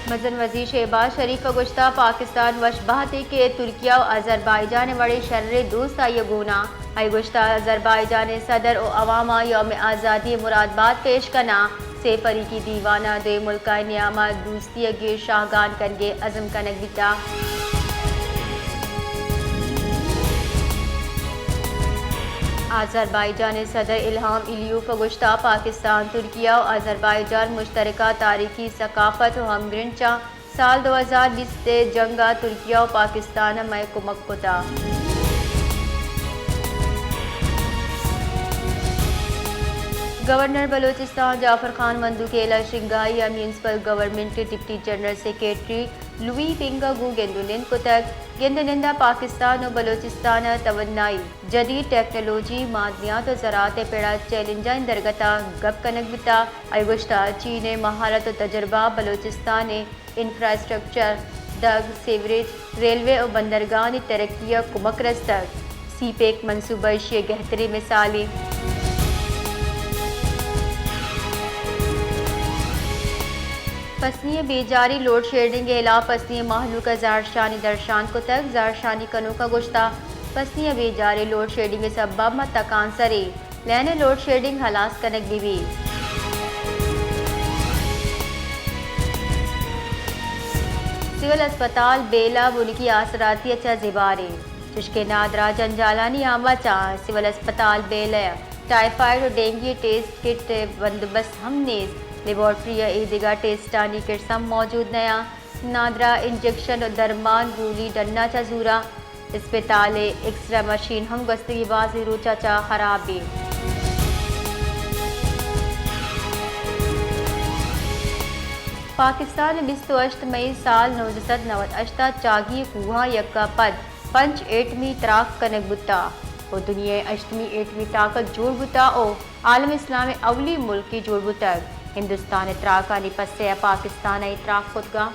مزن وزیر شہباز شریف ء گوشتہ، پاکستان وش بہتے کہ ترکیہ و آذربائیجان ء وڑیں شریں دوست آئی ء گون ء۔ آئی ء گوشتہ، آذربائیجان ء صدر و عوام ء یوم آزادی ء مراد بات پیش کناں۔ سے فریقی دیوان ء دوئیں ملکانی نیام ء دوستی ء گیش شاہگان کنگ ء عزم کنگ بیتہ۔ آذربائیجان ء صدر الہام علیوف ء گوشتہ، پاکستان، ترکیہ و آذربائیجان مشترکہ تاریخی، ثقافت و ہمگرنچاں سال دو ہزار بیست ء جنگ ء ترکیہ و پاکستان ء مئے کمک کتہ۔ گورنر بلوچستان جعفر خان مندوخیل ء شنگھائی ء میونسپل گورنمنٹ ء ڈپٹی جنرل سیکرٹری لوئی ونگ ء گوں گند ء نند کتگ۔ گند ء نند ء پاکستان و بلوچستان ء توانائی، جدید ٹیکنالوجی، معدنیات و زراعت ء پڑ ء چیلنجانی درگت ء گپ کنگ بیتہ۔ آئی ء گوشتہ، چین ء مہارت و تجربہ بلوچستان ء انفراسٹرکچر، دگ، سیوریج، ریلوے و بندرگاہانی ترقی ء کمک رستگ۔ سی پیک منصوبہ ایشی ء گہتریں مثالے۔ پسنی ء بیجاری، لوڈ شیڈنگ ء ہلاپ پسنی ء مہلوک ء زہرشانی درشان کتگ۔ زہرشانی کنوکاں گوشتہ، پسنی ء بیجاری، لوڈ شیڈنگ ء سبب ما تکانسرے لین ء لوڈ شیڈنگ ہلاس کنگ بہ بیت۔ سول اسپتال بیلہ بنکی آسراتی ء چہ زبہر انت، چشکہ نادراہ جنجالانی آماچ ء سول اسپتال بیلہ ء ٹائیفائیڈ و ڈینگی ٹیسٹ کٹ ء بندوبست ہم نیست، لیبارٹری ء اے دگہ ٹیسٹانی کٹس ہم موجود نیاں، نادراہ انجکشن و درمان گولی ڈن ء چہ زوراں۔ اسپتال ء ایکسرے مشین ہم گوستگیں بازیں روچ ء چہ خراب انت۔ پاکستان ء بیست ء ہشت مئی سال نوزدہ سد نود ہشت ء چاگی کوہاں یک ء پد پنچ ایٹمی تراک کنگ بوتہ و دنیا ء ہشتمی ایٹمی طاقت جوڑ بوتہ و عالم اسلام ء اولی ملکے جوڑ بوتگ۔ ہندوستان ء تراکانی پسہ ء پاکستان ء اے تراک کتگاں۔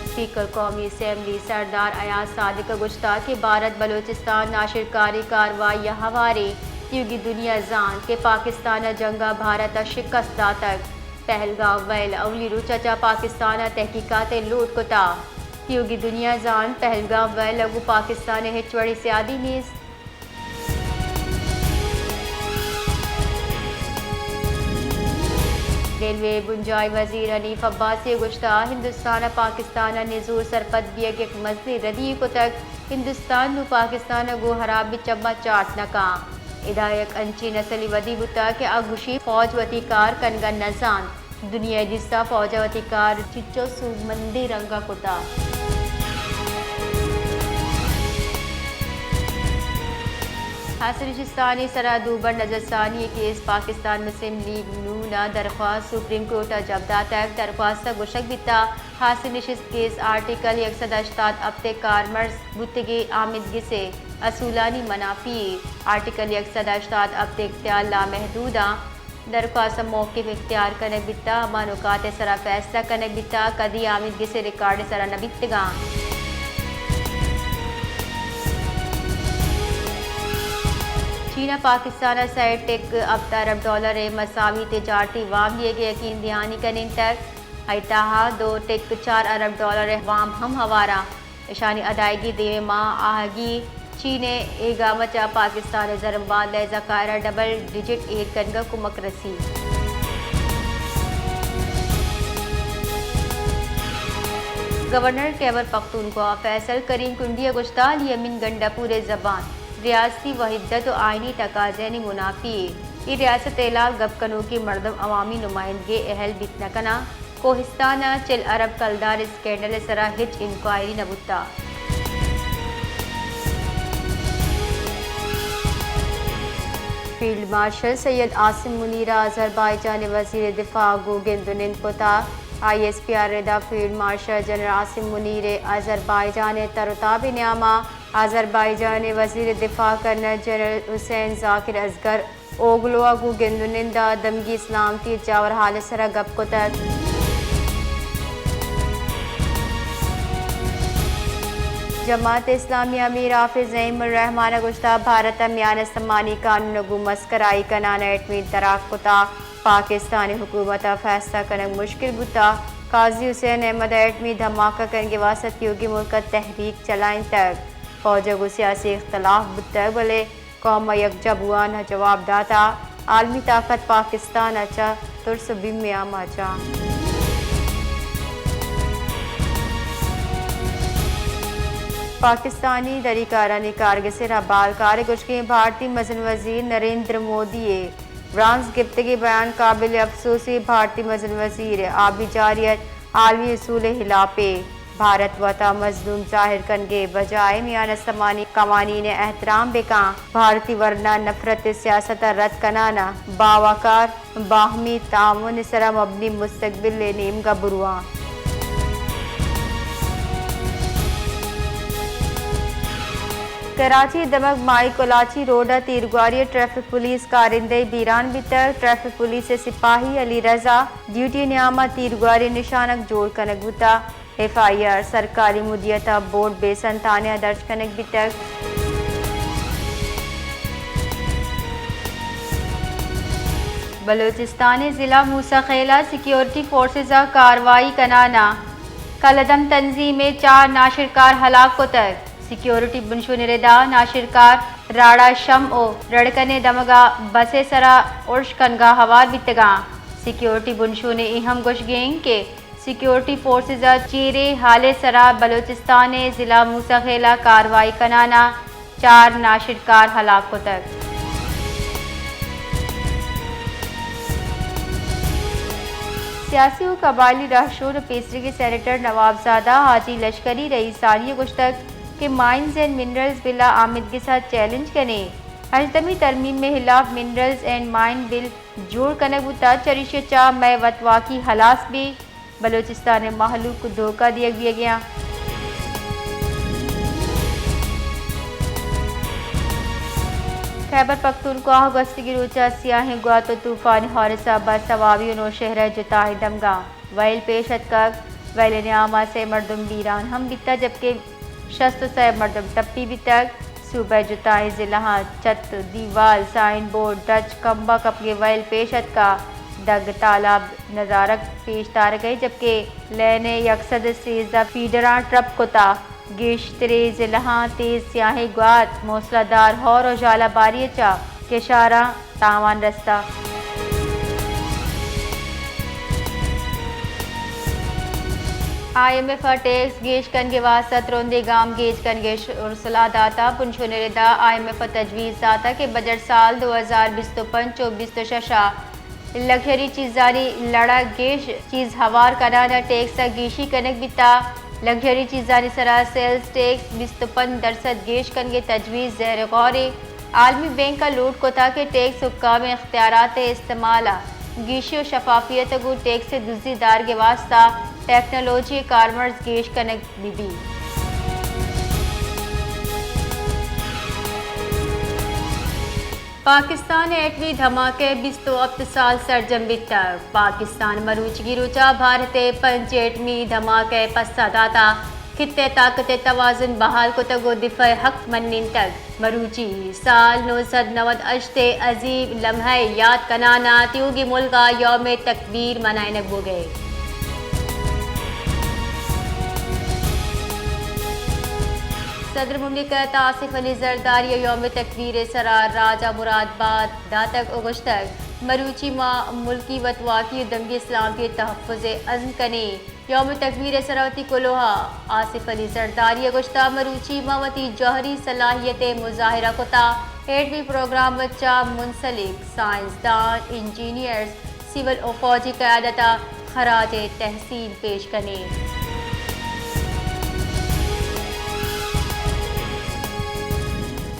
اسپیکر قومی اسمبلی سردار ایاز صادق ء گوشتگ کہ بھارت بلوچستان ناشرکاری کاروائی ء ہواریں، تیوگی دنیا زانت کہ پاکستان ء جنگ ء بھارت ء شکست داتگ۔ پہلگام ویل اولی روچ ء چہ پاکستان ء تحقیقات ء لوٹ کتہ۔ تیوگی دنیا زانت پہلگام ویل ء گوں پاکستان ء ہچ وڑیں سیادی نیست۔ ریلوے بنجاہی وزیر حنیف عباسی ء گوشتہ، ہندوستان ء پاکستان ء نزور سرپد بیگ یک مزنیں ردی یے کتگ۔ ہندوستان نوں پاکستان ء گوں ہرابیں چماں چاٹ نہ کن۔ ادا یک انچیں نسلے ودی بوتگ کہ آ گوشی فوج وتی کار کنگ ء نہ زانت۔ دنیا ء دیستا فوج ء وتی کار چنچو سوبمندیں رنگ ء کتہ۔ ہاسیں نشستانی سرا دوبر نظرثانی ء کیس، پاکستان مسلم لیگ نون ء درخواست سپریم کورٹ ء جواب داتگ۔ درخواست ء گوشگ بیتہ ہاسیں نشست کیس آرٹیکل یک سد ہشتاد ہپت ء کارمرز بوتگیں آمید گس ء اصولانی منافی ء۔ آرٹیکل یک سد ہشتاد ہپت ء اختیار لامحدود آں۔ درخواست ء موقف اختیار کنگ بیتہ، ہما نکات ء سرا فیصلہ کنگ بیتہ، کدی آمید گس ء ریکارڈ ء سرا نہ بیتگاں۔ چین ء پاکستان ء سئے ٹک ہپت ارب ڈالر ء مساوی تجارتی وام دیگ ء یقین دہانی کنینتگ۔ آئی تہا دو ٹک چار ارب ڈالر ء وام ہم ہوار آں۔ اشانی ادائیگی دیمے ماہ آہگی۔ چین ء اے گام ء چہ پاکستان ء زرمبادلہ ء ذخائر ء ڈبل ڈیجٹ ایر کنگ ء کمک رسیت۔ گورنر خیبر پختونخوا فیصل کریم کنڈی ء گوشتہ، الیمین گنڈا پور ء زبان ریاستی وحدت و آئینی تقاضیانی منافی یے۔ اے ریاست ء ہلاپ گپ کنوکیں مردم عوامی نمائندگے اہل بیت نہ کناں۔ کوہستان ء چل ارب کلدار اسکینڈل ء سرا ہچ انکوائری نہ بوتہ۔ فیلڈ مارشل سید عاصم منیر ء آذربائیجان ء وزیر دفاع ء گوں گند ء نند کتہ۔ آئی ایس پی ء ردا فیلڈ مارشل جنرل عاصم منیر ء آذربائیجان ء تر ء تاب ء نیام ء آذربائیجان ء وزیر دفاع کرنل جنرل حسین ذاکر اصغر اوگلو ء گوں گند ء نند ء دمگی سلامتی ء جاور حال ء سرا گپ کتگ۔ جماعت اسلامی امیر حافظ نعیم الرحمان ء گوشتہ، بھارت ء میان استمانی قانون ء گوں مسکرائی کنان ء ایٹمی تراک کتہ، پاکستانی حکومت ء فیصلہ کنگ مشکل بوتہ، قاضی حسین احمد ء ایٹمی دھماکہ کنگ ء واستہ تیوگیں ملک ء تحریک چلائینتگ، فوج ء گوں سیاسی اختلاف بوتگ، بلے قوم ء یکجا بوان ء جواب داتہ، عالمی طاقت پاکستان ء چہ ترس ء بیم ء آماچ آں۔ پاکستانی دری کارانی کارگس ء را بال کار ء گوشگیں بھارتی مزن وزیر نریندر مودی ء برانز گپتگیں بیان قابل افسوس ء، بھارتی مزن وزیر ء آبی جارحیت عالمی اصول ء ہلاپ ء۔ بھارت وتا مظلوم ظاہر کنگ ء بجائے میان استمانی قوانین ء احترام بہ کن، بھارتی ورنا نفرت ء سیاست ء رد کنان ء باوقار باہمی تعاون ء سرا مبنی مستقبل ء نیمگا برواں۔ کراچی دمگ مائی کلاچی روڈ ء تیرگواری ء ٹریفک پولیس کارندہ بیران بیتگ۔ ٹریفک پولیس ء سپاہی علی رضا ڈیوٹی نیام ء تیرگواری نشانگ جوڑ کنگ بوتگ۔ ایف آئی آر سرکاری مدیریت ء بورڈ بیسن تھانے ء درج کنگ بیتگ۔ بلوچستان ء ضلع موسی خیل ء سیکیورٹی فورسز ء کاروائی کنان ء کلدم تنظیم ء چار ناشرکار ہلاک کتگ۔ سیکیورٹی بنشون ء ردا ناشرکار راڑا شم ء رڑکن ء دمگ ء بس ء سرا ارش کنگ ء ہوار بیتگاں۔ سیکیورٹی بنشون ء اے ہم گوشگ انت کہ سیکیورٹی فورسز ء چیریں ہال ء سرا بلوچستان ء ضلع موسی خیل ء کاروائی کنان ء چار ناشرکار ہلاک کتگ۔ سیاسی و قبائلی رہشون و پیسریگیں سینیٹر نوابزادہ حاجی لشکری رئیسانی ء گوشتگ کہ مائنز اینڈ منرلز بل ء آمیدگس ء چیلنج کنیں۔ ہژدہمی ترمیم ء ہلاپ منرلز اینڈ مائن بل جوڑ کنگ بوتگ، چریشی ء چہ مئے وتواکی ہلاس بی۔ بلوچستان ء مہلوک دھوکہ دیگ بیگ ء انت۔ خیبر پختونخوا ء گوستگیں روچ ء سیاہیں گوات ء طوفانی ہارس ء بس ء وابی ء نوشہرہ ء جتاہیں دمگاں وئیل پیش اتکگ۔ وئیل ء نیام ء سے مردم بیران ہم بیتگ، جبکہ شست ء سئے مردم ٹپی بیتگ۔ صوبہ ء جتاہیں ضلعاں چت، دیوال، سائن بورڈ، ڈچ، کمبہ کپگیں وئیل پیش اتکگ۔ دگ تالاب نزارگ پیش دارگ ء، جبکہ لین ء یک سد ء سیزدہ فیڈراں ٹرپ کتگ۔ گیشتریں ضلعاں تیز سیاہیں گوات، موسلادھار ہور ء ژالہ باری ء چہ کشاراں تاوان رستہ۔ آئی ایم ایف ء ٹیکس گیش کنگ ء واستہ ترندیں گامگیج کنگ ء ش-، سلاہ داتہ۔ بنشون ء ردا آئی ایم ایف ء تجویز داتہ کہ بجٹ سال دو ہزار بیست و پنچ و بیست و شش ء لگژری چیزانی لڑ ء گیش چیز ہوار کنان ء ٹیکس ء گیشی کنگ بیتہ۔ لگژری چیزانی سرا سیلز ٹیکس بیست و پنچ درسد گیش کنگ ء تجویز زیر غور انت۔ عالمی بینک ء لوٹ کتگ کہ ٹیکس حکام ء اختیارات ء استعمال ء گیشی و شفافیت ء گوں ٹیکس ء دزی دارگ ء واستہ ٹیکنالوجی ء کارمرز گیش کنگ بہ بیت۔ پاکستان ء ایٹمی دھماکہ ء بیست و ہپت سال سرجم بیتگ۔ پاکستان مروچیگیں روچ ء بھارت ء پنچ ایٹمی دھماکہ ء پسہ داتگ، خطہ ء طاقت ء توازن بحال کتگ ء دفاع ء حق منینتگ۔ مروچی سال نو سد نود ہشت ء عظیم لمحہ ء یات کنان ء تیوگیں ملک ء یوم تکبیر منائینگ بوگ ء۔ صدر مملکت آصف علی زرداری ء یوم تکبیر ء سرا راج ء مراد بات داتگ ء گوشتگ، مروچی ما ملکی وتواکی ء دمگی سلامتی ء تحفظ ء عزم کنیں۔ یوم تکبیر ء سرا وتی کلوہ ء آصف علی زرداری ء گوشتہ، مروچی ما وتی جوہری صلاحیت ء مظاہرہ کتہ، ایٹمی پروگرام ء چہ منسلک سائنسدان، انجینئرز، سول و فوجی قیادت ء خراج تحسین پیش کنیں۔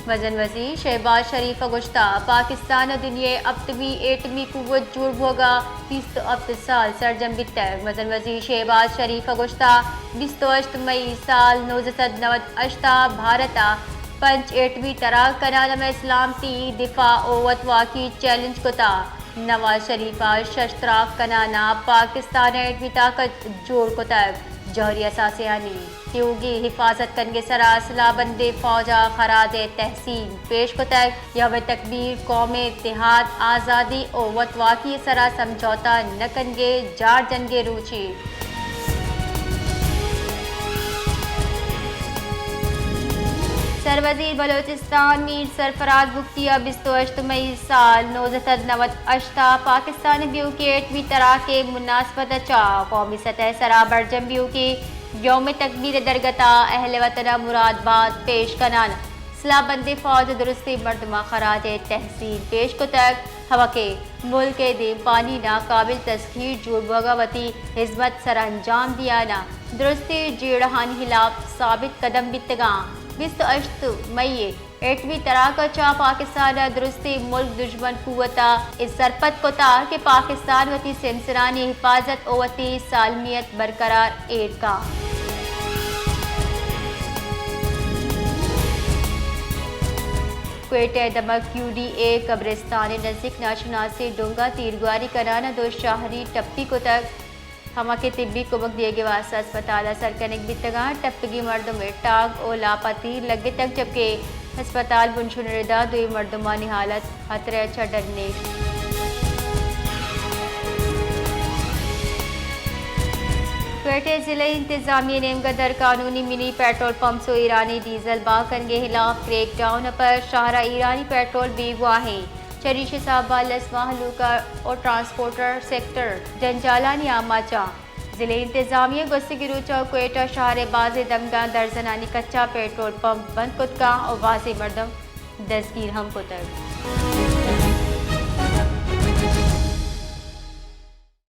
مزن وزیر شہباز شریف ء گوشتہ، پاکستان ء دنیا ء ہپتمی ایٹمی قوت جوڑ بوگ ء بیست و ہپت سال سرجم بیتگ۔ مزن وزیر شہباز شریف ء گوشتہ، بیست و ہشت مئی سال نوزدہ سد نود ہشت ء بھارت ء پنچ ایٹمی تراک کنان ء مئے سلامتی، دفاع و وتواکی چیلنج کتہ۔ نواز شریف ء شش تراک کنان ء پاکستان ء ایٹمی طاقت جوڑ کتگ۔ جوہری اثاثہانی تیوگیں حفاظت کنگ ءِ سرا سلاہ بندیں فوج ءَ خراج تحسین پیش کتگ۔ یوم تکبیر قوم ءِ اتحاد، آزادی ءُ وتواکی ءِ سرا سمجھوتہ نہ کنگ ءِ جاڑ جنگ ءِ روچے۔ سروزیر بلوچستان میر سرفراز بگٹی ءَ بیست ءُ ہشت مئی سال نوزدہ سد نود ءُ ہشت ءَ پاکستان ءِ بیوکیں ایٹمی تراک ءِ مناسبت ءَ چہ قومی سطح ءِ سرا برجم بیوکیں یوم تکبیر ءِ درگت ءَ اہل وطن ءَ مراد بات پیش کنان سلاہ بندیں فوج ءَ درستیں مردماں خراج تحسین پیش کتگ، ہما کہ ملک ءِ دیمپانی ناقابل تسخیر جوڑ بوگ ءَ وتی ہزمت سرانجام دیان ءَ درستیں جیڑہانی ہلاپ ثابت قدم بیتگاں۔ بیست ءُ ہشت مئی ءَ ایٹمی تراک ءَ چہ پاکستان ءَ درستیں ملک دژمن قوت ءَ اے سرپد کتگ کہ پاکستان وتی سینسرانی حفاظت ءُ وتی سالمیت برقرار ایر کنت۔ کوئٹہ ءِ دمگ کیو ڈی اے قبرستان ءِ نزیک ناشناسیں ڈونگ ءَ تیرگواری کنان ءَ دو شہری ٹپی کتگ، ہما کہ طبی کمک دیگ ءِ واستہ ہسپتال ءَ سر کنگ بیتگاں۔ ٹپگیں مردم ءِ ٹانگ ءُ لاپ ءَ تیر لگتگ، جبکہ ہسپتال بنشون ءِ ردا دوئیں مردمانی حالت خطرہ ءَ چہ ڈنّ اِنت۔ کوئٹہ ءِ ضلعی انتظامیہ ءِ نیمگ ءَ در قانونی منی پیٹرول پمپس ءُ ایرانی ڈیزل بہا کنگ ءِ ہلاپ کریک ڈاؤن ءَ پر شہر ءَ ایرانی پیٹرول بیگواہ اِنت۔ چریشی ءِ سبب ءَ لس مہلوک ءُ ٹرانسپورٹر سیکٹر جنجالانی آماچ اِنت۔ ضلعی انتظامیہ ءَ گوستگیں روچاں کوئٹہ شہر ءِ بازیں دمگاں درزنانی کچا پیٹرول پمپ بند کتگ اَنت ءُ بازیں مردم دزگیر ہم کتگ۔